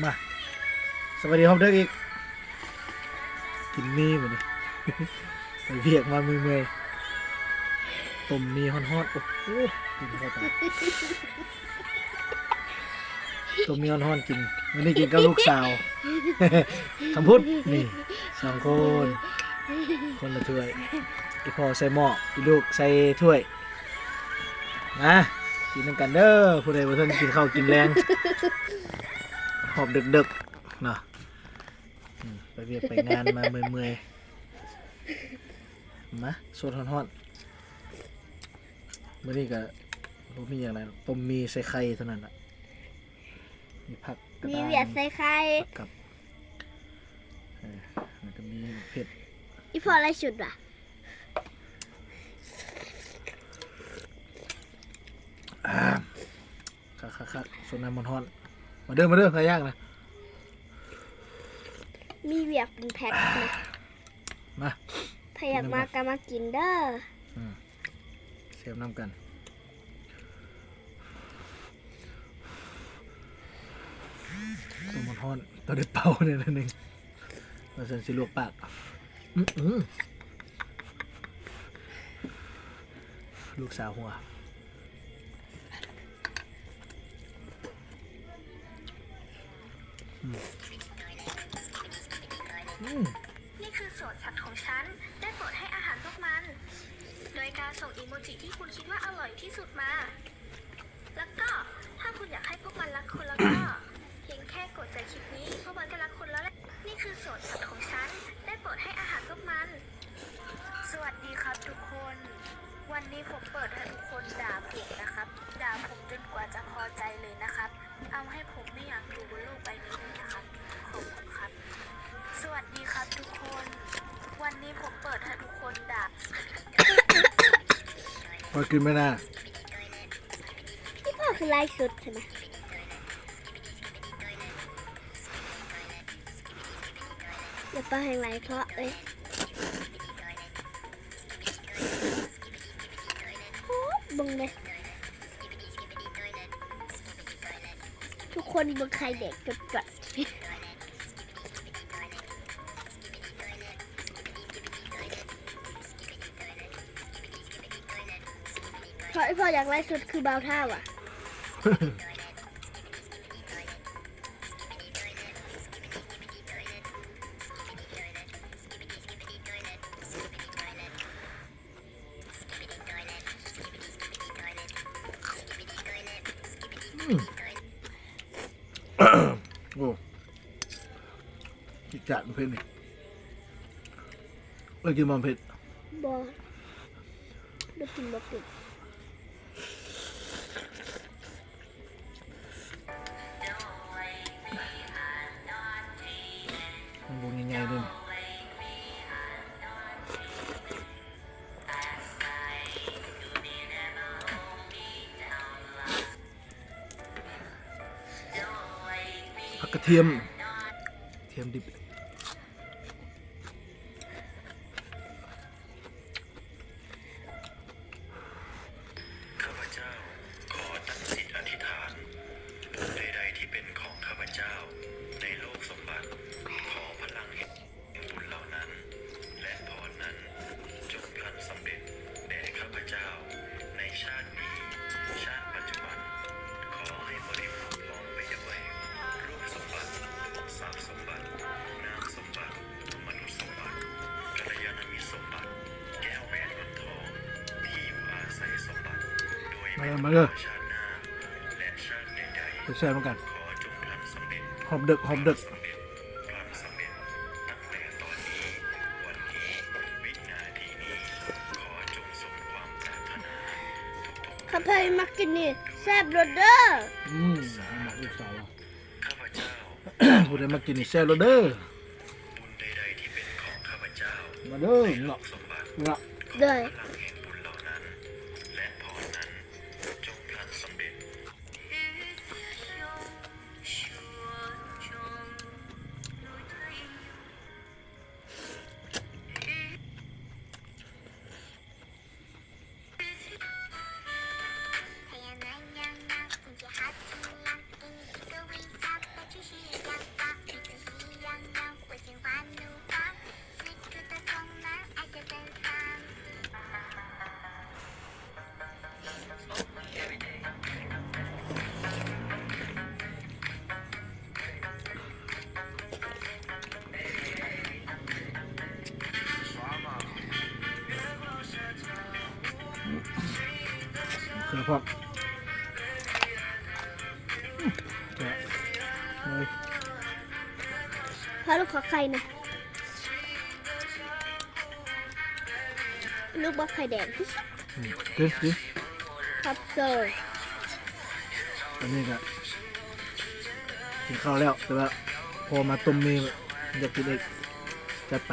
ມາ ສະບາຍດີຮອບເດິກອີກ ກິນໝີ່ມື້ນີ້ ໄປວຽກມາເມື່ອຍໆ ຕົ້ມໝີ່ຮ້ອນໆ ໂອ້ໂຫ ກິນເຂົ້າໄປ ຕົ້ມໝີ່ຮ້ອນໆກິນ ມື້ນີ້ກິນກັບລູກສາວ ຄຳພຸດ ນີ້ ສອງຄົນ ຄົນລະຖ້ວຍ ອີ່ພໍ່ໃສ່ໝໍ້ ອີ່ລູກໃສ່ຖ້ວຍ ມາ ກິນນຳກັນເດີ ຜູ້ໃດບໍ່ທັນກິນເຂົ້າກິນແລງ ຮອບເດິກໆເນາະ ອືມ ໄປວຽກໄປງານມາເມື່ອຍໆ ມາ ສົດຮ້ອນໆ ມື້ນີ້ກະບໍ່ມີຫຍັງຫຼາຍ ຕົ້ມໝີ່ໃສ່ໄຂ່ເທົ່ານັ້ນລະ ມີຜັກກະດານ ມີຫວຽດໃສ່ໄຂ່ ກັບ ເອີ ແລ້ວກະມີເຜັດ ອີ່ພໍ່ຫຼາຍສຸດຫວາ? ອ່າ ຄັກໆໆ ສົດນ້ຳຮ້ອນໆ ມາເດີ ມາເດີ ໄກ່ຍ່າງນະ ມີຫວຽກເປັນແພັກນະ ມາ ໃຜຢາກມາກະມາກິນເດີ ອືມ ແຊມນຳກັນ ຕົ້ມຮ້ອນໆ ຕ້ອງໄດ້ເປົ່າແດ່ໜ້ອຍໜຶ່ງ ວ່າຊັ້ນຊິລວກປາກ ອື ອື ລູກສາວຫົວ ອື ອື นี่คือสวนสัตว์ของฉัน ได้โปรดให้อาหารพวกมัน โดยการส่งอีโมจิที่คุณคิดว่าอร่อยที่สุดมา แล้วก็ถ้าคุณอยากให้พวกมันรักคุณแล้วก็ เพียงแค่กดใจคลิกนี้ พวกมันก็รักคุณแล้วแหละ นี่คือสวนสัตว์ของฉัน ได้โปรดให้อาหารพวกมัน สวัสดีครับทุกคน วันนี้ผมเปิดให้ทุกคนด่าผมนะครับ ด่าผมจนกว่าจะพอใจเลยนะครับ ทำให้ผมไม่อยากอยู่บนโลกใบนี้เลยนะครับ ขอบคุณครับ สวัสดีครับทุกคน วันนี้ผมเปิดให้ทุกคนด่า พอกินไม่ได้ อีพ่อคือไลฟ์สดใช่ไหม? ຢ່າປາກແຮງຫຼາຍເພາະເອີຍ ໂອ້ ເບິ່ງເດ້ ທຸກຄົນເບິ່ງໄຂ່ແດງຈົດໆ ເພາະ ເພາະອີພໍ່ຢາກໄລສົດຄືບ່າວທ້າວອະ. ອືມ ໂອ້ ຈິດຈາດເຜັດນີ້ ເອີ ກິນບໍ່ເຜັດ? ບໍ່ ບໍ່ກິນ ບໍ່ກິນ. ມັນບໍ່ງ່າຍໆເດ້. ຜັກກະທຽມ ທຽມດິບ. ຂ້າພະເຈົ້າຂໍຕັ້ງຈິດອະທິຖານ, ບຸນໃດໆທີ່ເປັນຂອງຂ້າພະເຈົ້າໃນໂລກສົມບັດ, ຂໍພະລັງແຫ່ງບຸນເຫຼົ່ານັ້ນ ແລະ ພອນນັ້ນ ຈົ່ງພລັນສຳເລັດແດ່ຂ້າພະເຈົ້າໃນຊາດນີ້, ຊາດປັດຈຸບັນ. ຂໍໃຫ້ບໍລິບູນພ້ອມໄປດ້ວຍຮູບສົມບັດ, ຊັບສົມບັດ, ນາມສົມບັດ, ມະນຸດສົມບັດ, ກັນລະຍານະມິດສົມບັດ, ແກ້ວແຫວນເງິນທອງ, ທີ່ຢູ່ອາໄສສົມບັດ, ໂດຍແມ່ນວ່າຊາດໜ້າ ແລະ ຊາດໃດໆ ໄປແຊມນຳກັນ ຂໍຈົ່ງພລັນສຳເລັດ. ຮອບເດິກ ຮອບເດິກ. ຄັນໃຜມັກກິນນີ້ແຊບໂລດເດີ. ອືມ ມັກລູກສາວ ຜູ້ໃດມັກກິນນີ້ແຊບໂລດເດີ. ມາເດີເນາະ ເນາະ ເດີ. ພວກ ອືມ ແຊບເລີຍ ພໍລູກຂໍໄຂ່ນະ ລູກມັກໄຂ່ແດງທີ່ສຸດ ອືມ ກິນ ກິນ ຄັບເຊີ ຕອນນີ້ກະກິນເຂົ້າແລ້ວ ແຕ່ວ່າພໍມາຕົ້ມໝີ່ ຢາກກິນອີກ ຈັດໄປ.